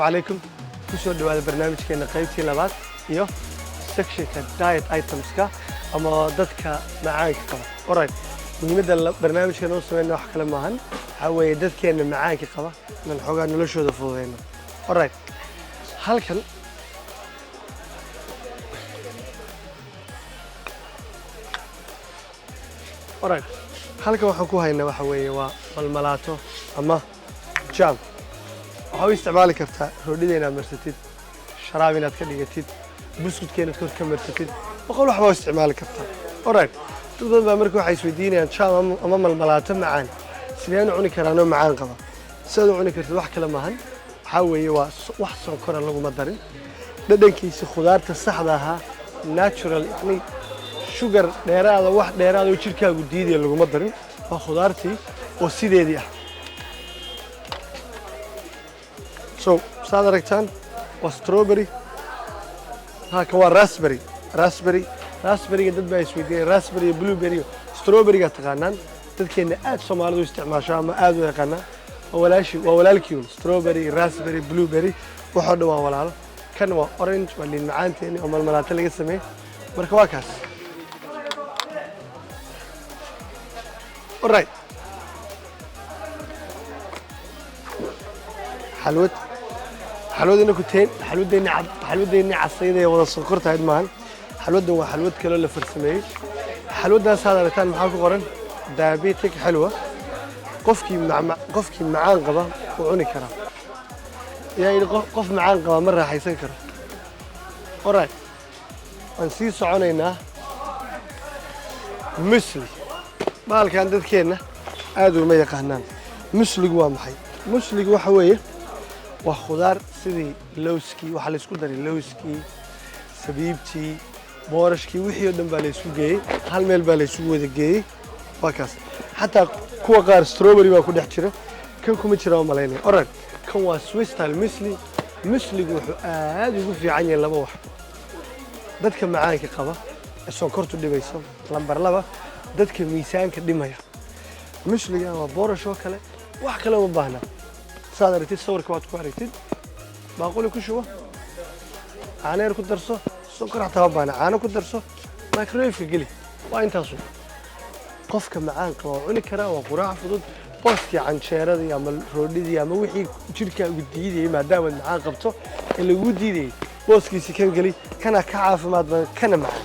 Calaykum, kusoo dhawaada barnaamijkeena qaybtii labaad iyo sectionka diet itemska ama dadka macaanka qaba. Alright, muhiimadda barnaamijka noo sameyna wax kale maahan, waxaa weeye dadkeena macaanka qaba inaan xoogaa noloshooda fududeyno. Alright, halkan alright, halkan waxaan ku haynaa waxa weeye waa malmalaato ama jam. Waxaa u isticmaali kartaa roodhida inaad marsatid, sharaab inaad ka dhigatid, buskudka inaad kor ka marsatid, boqol wax baa u isticmaali kartaa. Alright, dad badan baa marka waxay isweydiinayaan, jam ama malmalaato macaan sideen u cuni karaanoo macaan qaba? Sidaad u cuni kartid wax kale maahan, waxaa weeye waa wax sonkora laguma darin, dhadhankiisa khudaarta saxda ahaa, natural, yacni sugar dheeraada, wax dheeraada oo jirkaagu diidaya laguma darin, waa khudaartii oo sideedii ah. So saad aragtaan waa strawberry, halkan waa raspberry. Raspberry, raspberryga dad baa isweydiinaya, raspberry iyo blueberry. Strawberryga taqaanaan, dadkeena aad Soomaalidu isticmaasho ama aad u yaqaanaa, waa walaashi, waa walaalkiin. Strawberry, raspberry, blueberry, waxoo dhan waa walaalo. Kan waa orange, waa liin macaanteeni oo malmalaato laga sameeyey. Marka waa kaas. Alright, xalwad, xalwadina ku teen, xalwadeenni cad, xalwadeenni casayda ee wada sonkorta ahayd maahan. Xalwaddan waa xalwad kaloo la farsameeyey. Xalwaddaas aad aragtaan maxaa ku qoran? Diabetic xalwa. Qofkii macaan qaba wuu cuni karaa. Yaa yidhi qof macaan qaba ma raaxaysan karo? Alright, waan sii soconaynaa. Muesli, bahalkan dadkeenna aad uma yaqaanaan. Muesligu waa maxay? Muesligu waxa weeye waa khudaar sidii lowskii, waxaa la isku daray lowskii, sabiibtii, boorashkii, wixii oo dhan baa la isku geeyey, hal meel baa la isugu wada geeyey. Waa kaas. Xataa kuwa qaar strawberry baa ku dhex jira, kan kuma jira oo malaynaya. Alright, kan waa Swiss style muesli. Muesligu wuxuu aad ugu fiican yahay laba wax: dadka macaanka qaba ee sonkortu dhibayso, lambar laba, dadka miisaanka dhimaya. Muesligan waa boorash oo kale, wax kale uma baahna. Saad aragtid sawirka waad ku aragtid, baaquli ku shubo, caano yar ku darso, sonkor xataa ma baahna, caano ku darso, microwave-ka geli, waa intaasu. Qofka macaan qaba waa cuni karaa, waa quraac fudud, booskii canjeeradii ama roodhidii ama wixii jidhkaagu diidayay, maadaamaad macaan qabto ee laguu diidayay, booskiisi kan geli, kana ka caafimaad badan, kana macaan.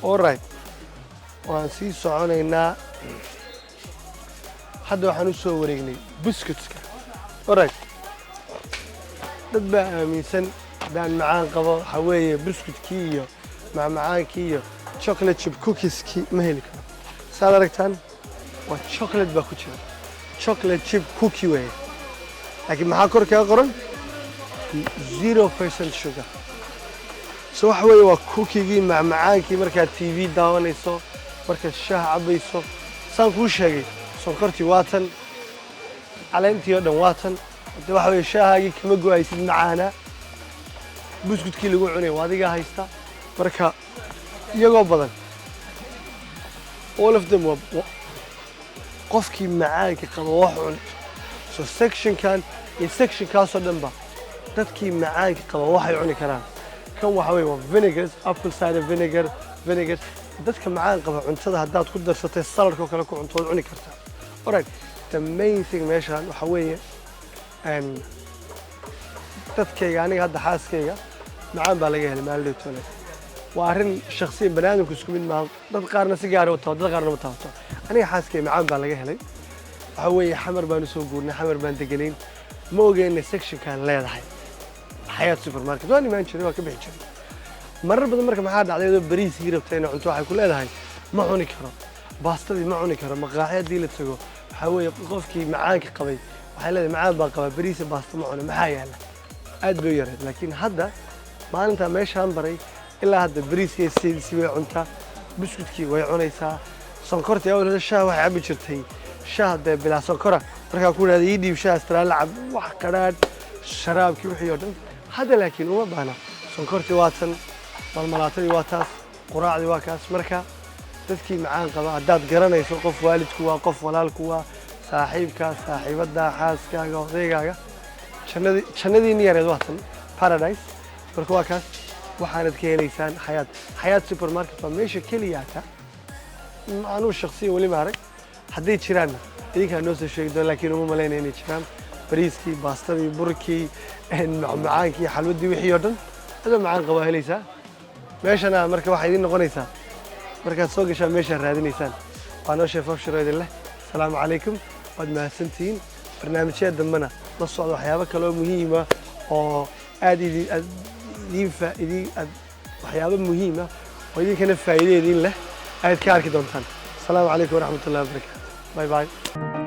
Alright, waan sii soconaynaa. Hadda waxaan u soo wareegnay buskutska. Alright, dad baa aaminsan haddaan macaan qabo waxaa weeye buskutkii iyo macmacaankii iyo chocolate chip cookieskii ma heli karo. Saad aragtaan waa chocolate baa ku jira, chocolate chip cookie weeye, laakiin maxaa kor kaga qoran? 0% sugar. So waxa weeye waa cookiegii, macmacaankii markaad TV daawanayso, markaad shaah cabayso. Saan kuu sheegay, sonkortii waa tan, caleentii oo dhan waa tan. Hade waxa weeye shaahaagii kama go'aysid macaana, buskudkii lagu cunay waa adigaa haysta. Marka iyagoo badan, all of them waa qofkii macaanka qaba wax cun. So sectionkan iyo sectionkaasoo dhan ba dadkii macaanka qaba waxay cuni karaan. Kan waxa weeye waa vinegars, apple cider vinegar, vinegars dadka macaan qaba cuntada haddaad ku darsatay, saladka oo kale ku cunto, waad cuni kartaa. Alright, the main thing meeshan waxa weeye dadkayga, aniga hadda xaaskayga macaan baa laga helay maalin dhowtoole. Waa arrin shakhsiyan, bani aadamku isku mid maaha, dad qaarna si gaara u taabto, dad qaarna ma taabto. Aniga xaaskayga macaan baa laga helay. Waxa weeye Xamar baan usoo guurnay, Xamar baan deganayn, ma ogeyna sectionkaan leedahay Xayaat Supermarket. Waan imaan jiray, waa ka bixi jiray marar badan. Marka maxaa dhacday? Adoo bariiskii rabta inay cunto, waxay ku leedahay ma cuni karo, baastadii ma cuni karo. Maqaaxi haddii la tago, waxaa weeye qofkii macaanka qabay waxay leedahay macaan baan qabaa, bariisa baasta ma cuno, maxaa yaala? Aad bay u yareed. Laakiin hadda maalintaa meeshaan baray ilaa hadda bariiskii sidiisii way cuntaa, buskudkii way cunaysaa, sonkortii awal hore shaah waxay cabbi jirtay shaah dee bilaa sonkora. Markaa ku idhahda ii dhiib shaah astiraala cab, wax qadhaadh, sharaabkii, wixii oo dhan. Hadda laakiin uma baahna, sonkortii waa tan, malmalaatadii waa taas, quraacdii waa kaas. Marka Dadkii macaan qaba, haddaad garanayso qof, waalidku waa qof, walaalku waa saaxiibkaa, saaxiibaddaa, xaaskaaga, odaygaaga, jannadii, jannadiinni yareed waa tan, paradise. Marka waa kaas, waxaanad ka helaysaan Xayaat. Xayaat Supermarket waa meesha keliya hata anuu shaksiyan weli ma arag. Hadday jiraanna idinkaa noo soo sheegi doona, laakiin uma malaynaya inay jiraan. Bariiskii, baastadii, burkii, macmacaankii, xalwadii, wixii oo dhan adoo macaan qabaa helaysaa meeshana. Marka waxay idin noqonaysaa markaad soo gashaan meeshaad raadinaysaan. Waa noo sheef Abshiro idin leh, asalaamu calaykum, waad mahadsantihiin. Barnaamijyada dambena la socda, waxyaabo kale oo muhiima oo aad idin aad idiin faa idin aad waxyaabo muhiima oo idinkana faa'iido idin leh ayaad ka arki doontaan. Asalaamu calaykum waraxmatullahi wabarakaatu. Bye bye.